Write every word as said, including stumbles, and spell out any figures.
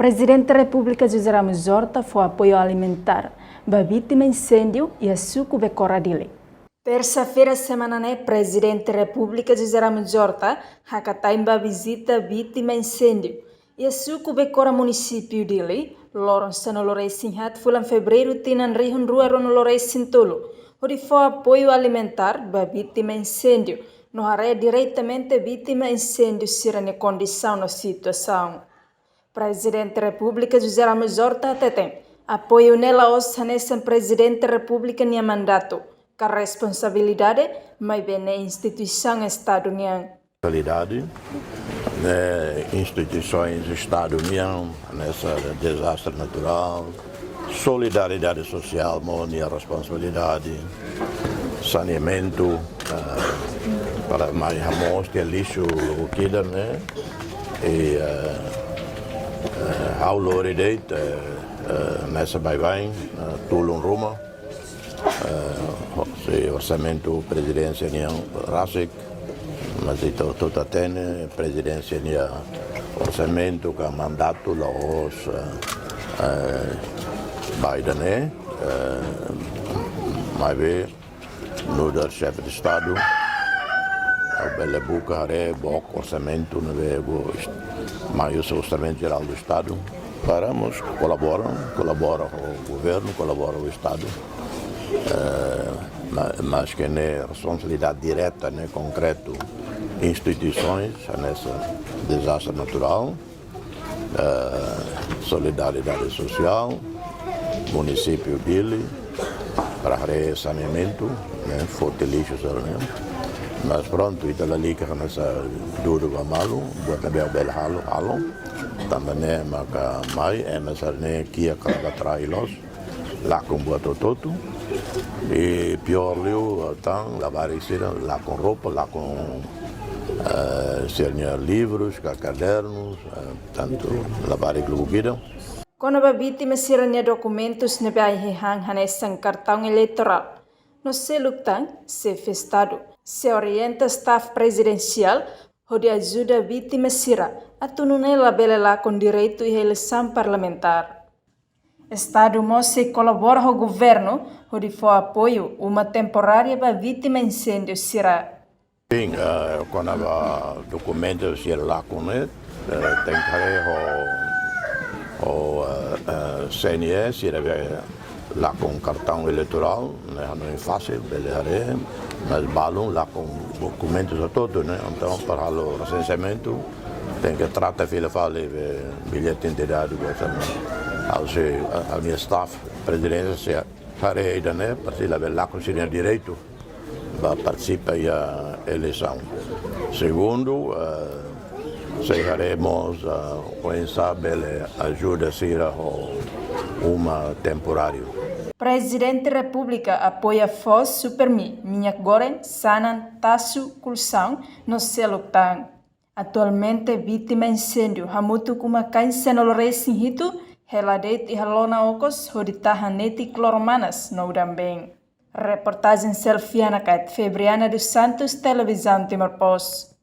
Prezidente Repúblika José Ramos Horta fó apoiu alimentár ba vítima inséndiu iha suku Becora Dili. Tersa-feira semana ne'e, Prezidente Repúblika José Ramos Horta haka'as tan ba vizita vítima inséndiu iha suku Becora, munisípiu Dili, loron sanulu-resin-haat fulan Fevereiru tinan rihun rua ruanulu-resin-tolu, hodi fó apoiu alimentár ba vítima inséndiu no haree diretamente vítima inséndiu sira-nia kondisaun no situasaun. Prezidente Repúblika José Ramos Horta hateten, apoiu ne'e la'ós hanesan Prezidente Repúblika nia mandatu ka responsabilidade, maibé ne'e instituisaun Estadu nian. Realidade, ne'e instituisoens Estadu nian, hanesan dezastre naturál, solidariedade sosiál mós nia responsabilidade, saneamentu, eh, para mai hamoos tiha lixu logo ida, ne'e, i, eh, eh, ha'u lori de'it, eh, eh, hanesan baibain, eh, tulun ruma, eh, ho-, sei orsamentu Prezidénsia nian rasik, mas ita hotu hatene Prezidénsia nia orsamentu ka mandatu la'ós, eh, eh, ba ida-ne'e, eh, maibé nu'udar Xefe de Estadu, ha'u bele buka haree book orsamentu ne'ebé go est-, mai husi Orsamentu Jerál do Estadu, para mós kolabora, kolabora ho governu, kolabora ho Estadu. Eh, ma-, maske ne'e responsabilidade direta, ne'e konkretu, instituisoens, hanesan dezastre naturál, eh, solidariedade sosiál, munisípiu Dili, para haree saneamentu, ne'e, foti lixu, sabe, ne'e. Mas prontu, ita lalika hanesan dudu ba malu, buat ne'ebé bele halo, halo. Tanba ne'e maka mai, eh, mas ne'e kiak kala ba trai loos, lakon buat hotu-hotu. I piór liu, tan, labarik sira, lakon roupa, lakon, eh, sira-nia livrus, ka kadernus, eh, tantu labarik lubuk ida. Kona-ba vítima sira-nia dokumentus ne'ebé ai-han hanesan kartaun eleitorál no seluk tan, Xefe Estadu sei orienta staf prezidensiál hodi ajuda vítima sira atu nune'e labele lakon direitu iha eleisaun parlamentár. Estadu mós sei kolabora ho governu hodi fó apoiu uma temporária ba vítima inséndiu sira. Sin, eh, kona-ba dokumentu sira lakon ne'e, eh, tenke haree ho, ho, eh, eh, C N E, sira be lakon kartaun eleitorál, ne'e hanoin fasil, bele haree, mas balun lakon dokumentus hotu-hotu, ne'e, entaun, para halo resenseamentu, tenke trata fila fali be billete identidade, buat sira-ne'e. Ha'u sei, a, a minha staff, Prezidénsia sei haree ida-ne'e, para sei labele lakon sira-nia direitu ba partisipa iha eleisaun. Segundu, eh, sei haree mós, eh, oinsá bele ajuda sira ho uma temporáriu. Prezidente Repúblika apoia foos Supermi, minyak goreng, sanan, taxu, kolxaun no seluk tan. Atualmente, vítima inséndiu hamutuk uma-kain sanulu-resin-hitu hela de'it iha lona okos hodi tahan netik loro-manas no udan-been. Reportajen Selfiana Kait, Febriana dos Santos, Televizaun Timor Post.